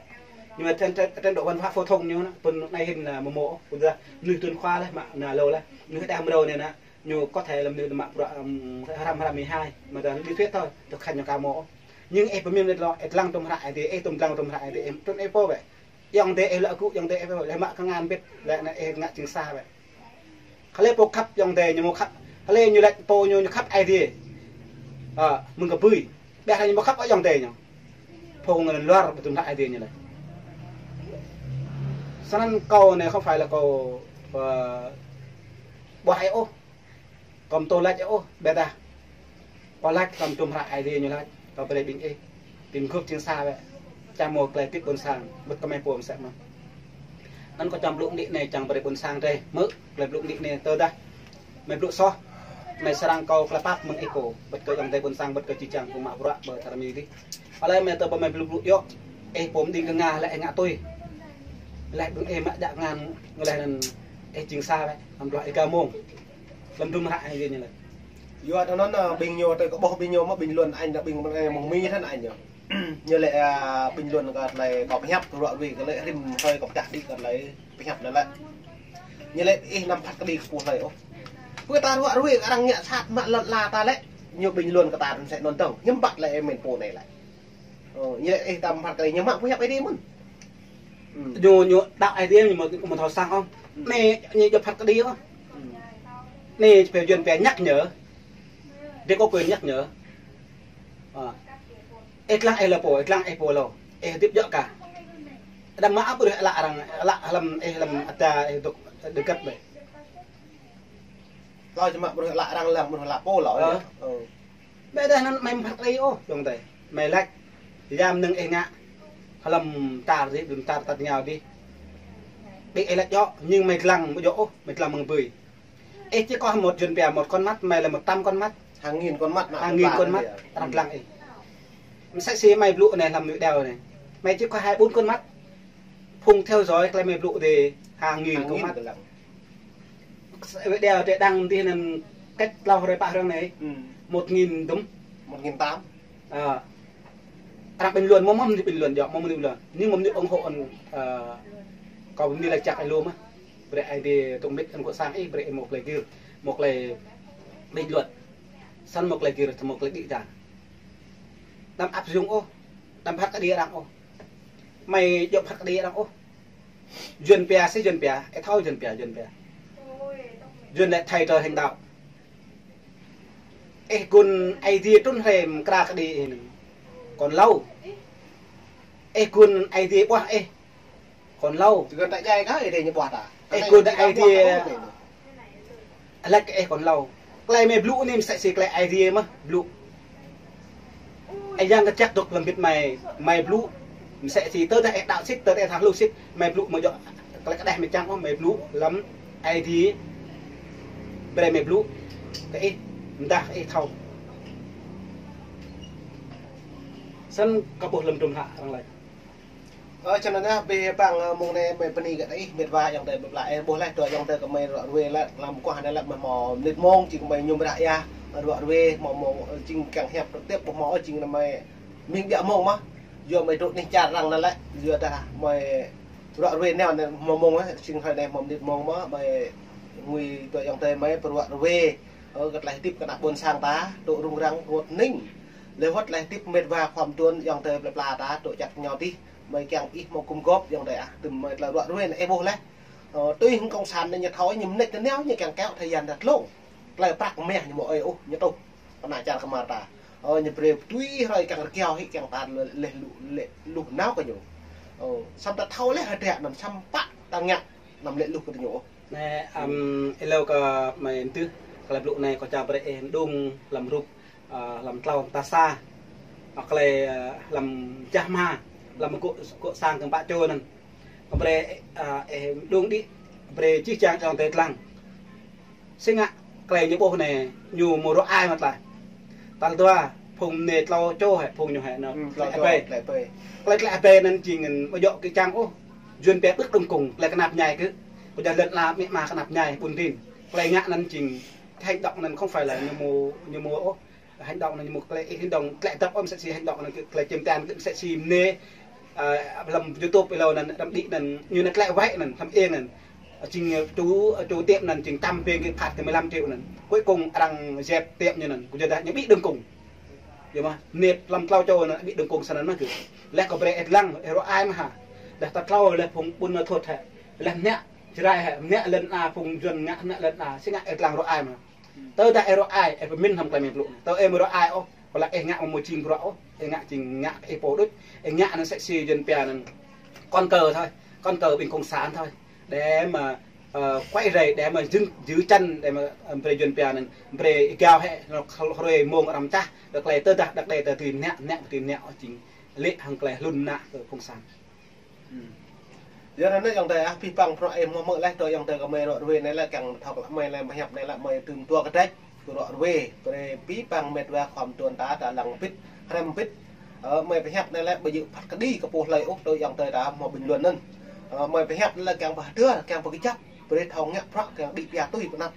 Nhưng mà trình, trình, trình độ văn hóa phổ thông ñu anŭn, pơ anai hĭn anŭn mơ̆ hmâo, ƀôdah mơnuih tŭn khua lĕ, mă anŭn hlâo lĕ. Mơnuih đang mrâo anai anŭn, ñu có thể là mơnuih mă bruă, ưm, hrăm, hrăm mười hai, mà là lý thuyết thôi, thực hành ñu ka hmâo. Nhưng ih pơmĭn lĕ, ih lăng tum hră ai adơi, ih tum lăng tum hră ai adơi, ih tŭn ih pô wĕ. Ayŏng adơi ih luă gŭ, ayŏng adơi ih pô wĕ, lĕ mă kơ ngăn bĕ, lĕ anŭn ih ngă jing sa wĕ. Hlơi pô khăp ayŏng adơi ñu hmâo khăp. Hlơi ñu laĭ pô ñu, ñu khăp ai adơi. Ơ, mơ̆ng kơ bưi. Ƀiă hlơi ñu hmâo khăp ayŏng adơi ñu. Phung anŭn luar ƀơi tum hră ai adơi ñu laĭ. Sơnăn kâo anai không phải là kâo, ơ, ƀuah ai ôh. Kâo ƀu thâo laĭ ôh, ƀôdah. Kâo laĭ kơ tum hră ai adơi ñu laĭ, kâo brơi ƀing ih. Ƀing gŭp jing sa wĕ. Čang hmâo tơlơi hơdip ƀôn sang, ƀơi kơmơi pô mơsĕ mơ̆n. Anŭn kâo čang blŭ đĭ anai čang brơi ƀôn sang drơi hmư̆, tơlơi blŭ đĭ anai tơdah mơi blŭ soh, mơi srăng kâo tơlơi pap mơ̆ng ih pô, bĕ kơ ayŏng adơi ƀôn sang, bĕ kơ či čang kơ mă bruă, bĕ tha rơmi dih. Alai mơi tơ ƀơ mơi blŭ blŭ yơh, ih pô mơđing kơ ngă lĕ ih ngă tui. Lĕ ƀing ih mă djă ngăn, lĕ anŭn ih jing sa lĕ, anăm tơlơi ih gơmơi. Lăm dŭm hră ih dih ñu lĕ. Yua anŭn, ƀing ñu tơ kơ ƀuh ƀing ñu mă bình luận anh, ƀing mơ̆ng Mi thăn anh ñu. Ñu lĕ, a, bình luận kơ tơlơi kâo pơhiăp ruă ruê kơ lĕ rĭm hrơi kâo pơtă đĭ kơ tơlơi pơhiăp anŭn lĕ. Ñu lĕ ih anăm phat kơđi kơ pô hlơi ôh. Pơ ta ruă ruê kơ arăng ngă sat mă lŏn ala ta lĕ. Ñu bình luận kơ ta rĭm sĕ anŭn tơ̆ng. Hiư̆m pă lĕ ih mĭn pô anai lĕ. Ơ, ñu lĕ ih anăm phat kơđi ñu mă pơhiăp Aê Diê mơ̆n. Ư. Ñu, ñu đaŏ Aê Diê ñu mă, mă thâo sang ôh. Ư. Anai ñu djŏp phat kơđi ôh. Ư. Anai pơyun pia nhắc nhở. Dê kơ pơyun nhắc nhở. Ơ. Ih lăng ih lơ pô, ih lăng ih pô lơ. Ih hơdip djŏ kah. Đăm mă ƀu rơh lă arăng, lă hlăm ih hlăm ata ih dŏ dơgăt bĕ. Lơ čơmă ƀu rơh lă arăng lăng ƀu rơh lă pô lơ. Ơ. Ơ. Bĕ dah anŭn mơi mă phat kơđi ôh, ayŏng adơi. Mơi laĭ. Yua mơnơ̆ng ih ngă. Hlăm tar dih, ƀing tar tat ngao dih. Ƀing ih laĭ djŏ, ñu mơi lăng ƀu djŏ ôh, mơi lăng mơ̆ng ƀơi. Ih či kơ một Yuăn pia một con mắt, mơi lĕ một trăm con mắt. Hàng nghìn con mắt, hàng nghìn con mắt, arăng lăng ih. Mơsĕ si mơi blŭ anai hlăm video anai. Mơi či kơ hai bốn con mắt. Phung theo dõi tơlơi mơi blŭ dih hàng nghìn con mắt. Video tơ đăng dih anŭn cách hlâo hrơi pă hrơi anai. Ư. Một nghìn dŭm. Một nghìn tám. Ơ. Arăng bình luận, mơ̆ mơ̆ mơ̆ bình luận djŏ, mơ̆ mơ̆ bình luận. Ñu mơ̆ mơ̆ ủng hộ, ơ, kâo mơ̆ laĭ čăk ih lu mơ̆. Brơi Aê Diê tŭ mĭt anŭn kơ sang ih, brơi ih mơ̆ tơlơi gir, mơ̆ tơlơi bình luận. Săn mơ̆ tơlơi gir, mơ̆ tơlơi đĭ čar. Đăm áp dụng ôh, đăm phat kơđi arăng ôh. Mơi djŏp phat kơđi arăng ôh. Yuăn pia si Yuăn pia, ih thâo Yuăn pia, Yuăn pia. Yuăn lĕ thầy trời hành đạo. Ih gun Aê Diê trŭn hrĕm kra kơđi ih anŭn. Kŏn hlâo. Ih gun Aê Diê ƀuah ih. Kŏn hlâo. Ih gun Aê Diê laĭ kơ ih kŏn hlâo. Tơlơi mơi blŭ anai mơsĕ si tơlơi Aê Diê mơ̆ blŭ. Ih yang kơčăk dŏ hlăm bit mơi, mơi blŭ. Mơsĕ si tơdah ih đaŏ sĭt, tơdah ih thâo hluh sĭt, mơi blŭ mơ̆ djŏ. Tơlơi kơđeh mơi čang ôh, mơi blŭ hlăm Aê Diê. Brơi mơi blŭ kơ ih, mơdah ih thâo. Săn kâo ƀuh hlăm dŭm hră arăng laĭ. Ơ, čang anŭn yơh, bĕ bang, ơ, mông anai mơi bơni kơ ih, mĕt wa ayŏng adơi ƀơi pla, ơ, ƀuh laih, tơ ayŏng adơi kơ mơi ruă ruê laih, hlăm kuah anai laih, mơi hmâo mơnit mông, jing kơ mơi ñu mră yơh, ruă ruê, hmâo mông, ơ, jing kiăng hiăp trực tiếp, ƀuh hmâo, ơ, jing anŭn mơi mĭn biă mông mơ̆, yua mơi dŏ anih čar arăng anŭn lĕ, yua dah mơi ruă ruê nao anŭn hmâo mông, ơ, jing hrơi anai hmâo mơnit mông mơ̆, mơi ngui tơ ayŏng adơi mơi pơruă ruê, ơ, kơ tơlơi hơdip kơ ană ƀôn sang ta, dŏ rŭng răng, rơngot hning. Lĕ wơ̆t tơlơi hơdip mĕt wa khua mơtuôn ayŏng adơi plơi pla ta, dŏ čăt ñu dih. Mơi kiăng ih hmâo gum gôp ayŏng adơi ah, tơm mơi tơlơi ruă ruê anai ih ƀuh laih. Ơ, tui hăng cộng sản anai ñu thâo ñu mơneč tơ nao ñu kiăng kéo thời gian ta tlông. Tơlơi prăk mah ñu hmâo ơi ôh, ñu tuh. Kơ ană čar kơmar ta. Ơ, ñu brơi tui hrơi kiăng rơkiao hĭ kiăng ta lĕ lu, lĕ lu nao kơ ñu. Ơ, samơ̆ ta thâo laih hơdră anŭn samơ̆ pă ta ngă anăm lĕ lu kơ ñu ôh. Anai, ăm, ih lâo kơ mơi mơdưh, tơlơi blŭ anai kâo čang brơi ih mơđung hlăm rup, ơ, hlăm tlâo mơta sa. Ơ, tơlơi, ơ, hlăm jah hma, hlăm gŏ, gŏ sang kơ pă čô anŭn. Kâo brơi, ơ, ih mơđung đĭ, brơi jih jang ayŏng adơi lăng. Si ngă tơlơi ñu ƀuh anai, ñu mơ̆ ruă ai mơ̆ tlaih. Tal dua, phung anai tlâo čô hĕ, phung ñu hĕ anŭn. Ư, tlâo čô, tơlơi ƀai. Tơlơi ƀai anŭn jing mơ̆ djŏ kơ čang ôh. Yuăn pia bước đường cùng, tơlơi kơnap ñai kơ. Kơ jơlan lăm mĭ ma kơnap ñai, ƀun rin. Tơlơi ngă anŭn jing, hành động anŭn không phải là ñu mơ̆, ñu mơ̆ ôh. Hành động anŭn ñu mơ̆ tơlơi, hành động tơlơi dăp ôh, mơsĕ si hành động anŭn kơ tơlơi čem tan, mơsĕ si anai, ơ, hlăm YouTube ih lâo anŭn, đăm đĭ anŭn, ñu anŭn tơlơi wai anŭn, hlăm ih anŭn. Jing, ơ, chủ, ơ, chủ tiệm anŭn, jing tam peng kơ phat kơ mười lăm triệu anŭn. Cuối cùng arăng dẹp tiệm ñu anŭn, kơ jơdah ñu ƀĭ đường cùng. Yơh mơ̆, anai hlăm tlâo čô anŭn ƀĭ đường cùng săn anŭn mơ̆ kơ. Laih kâo brơi ih lăng, ih ruă ai mơ̆ hă. Dah ta tlâo laih phung ƀun anŭn thut hĕ. Laih anŭn, Jrai hĕ, anŭn lŏn a phung Yuăn ngă anŭn lŏn a, si ngă ih lăng ruă ai mơ̆. Tơdah ih ruă ai, ih pơmĭn hlăm tơlơi mơi blŭ. Tơ ih mơ̆ ruă ai ôh, kơ lă ih ngă mơ̆ mơ̆ jing bruă ôh, ih ngă jing ngă kơ ih pô đôč, ih ngă anŭn mơsĕ si Yuăn pia anŭn con cờ thôi, con cờ ƀing cộng sản thôi. Để mà, ờ, quấy rầy, để mà dừng, giữ chân, để mà, ờ, brơi Yuăn pia anŭn, brơi ih gao hĕ, anŭn hrơi mông arăng čah, đah tơlơi tơdah, đah tơlơi tơdơi anŭn, anŭn tơdơi anŭn jing lĕ hăng tơlơi hlŭn anŭn kơ cộng sản. Ư. Yua anŭn yơh ayŏng adơi ah, pih păng prŏ ih mơ̆ mơ̆ leh tơ ayŏng adơi kơ mơi rŏ ruai anai lĕ kiăng thâo klă mơi lĕ mơhiăp anai lĕ mơi tŭm tua kơdrĕč. Kơ rŏ ruai, brơi pih păng met wa khua mơtuan ta, ta lăng bit, hrăm bit. Ơ, mơi pơhiăp anai lĕ ƀu djơ̆ phat kơđi kơ pô hlơi ôh tơ ayŏng adơi ta mơ̆ bình luận anŭn. Ơ, mơi pơhiăp anai lĕ kiăng pơhơdơr, kiăng pơkơjăp, brơi thâo ngă prŏ, kiăng đĭ pia tui pơnăp.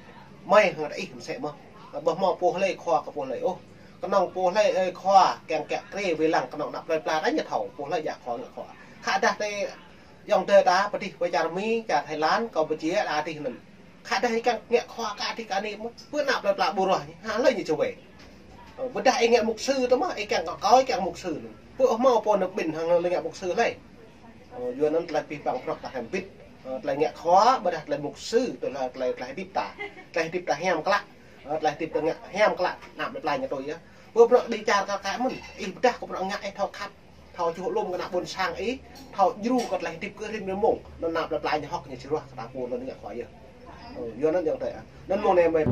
Mơi hăng ta ih mơsĕ mơ̆. Ơ, ƀu hmâo pô hlơi khua kơ pô hlơi ôh. Kơnơ̆ng pô hlơi ơi khua, kiăng kiă krê wai lăng kơnơ̆ng ană plơi pla ta ñu thâo, pô hlơi djă khua ngă khua. Khă dah tơ ayŏng adơi ta, pơdih pơ čar Mi, čar Thái Lan, Campuchia, đa adih anŭn. Khă dah ih kiăng ngă khua kơ adih kơ anai mơ̆, pơ ană plơi pla ƀu ruah, hă hlơi ñu čơwai. Ơ, ƀôdah ih ngă mục sư tơ mơ̆, ih kiăng kơ kâo ih kiăng mục sư anŭn. Pơ hmâo pô anŭn ƀing hăng hlơi ngă mục sư hlơi. Ơ, yua anŭn tơlơi pih păng prŏ ta hrăm bit. Ơ, tơlơi ngă khua, ƀôdah tơlơi mục sư, tơlơi, tơlơi, tơlơi hơdip ta. Tơlơi hơdip ta hiam klă. Ơ, tơlơi hơdip ta ngă hiam klă, ană plơi pla ñu tui yơh. Pơ prŏ đĭ čar kơ kă mơ̆n, ih ƀôdah kơ prŏ ngă ih thâo khăp. Thâo čuh lŏm kơ ană ƀôn sang ih, thâo djru kơ tơlơi hơdip kơ rĭm rĭm mông. Anŭn ană plơi pla ñu hơ̆k ñu či ruah kơ ta pô anŭn ngă khua yơh. Ơ, yua anŭn ayŏng adơi ah. Anŭn mông anai mơi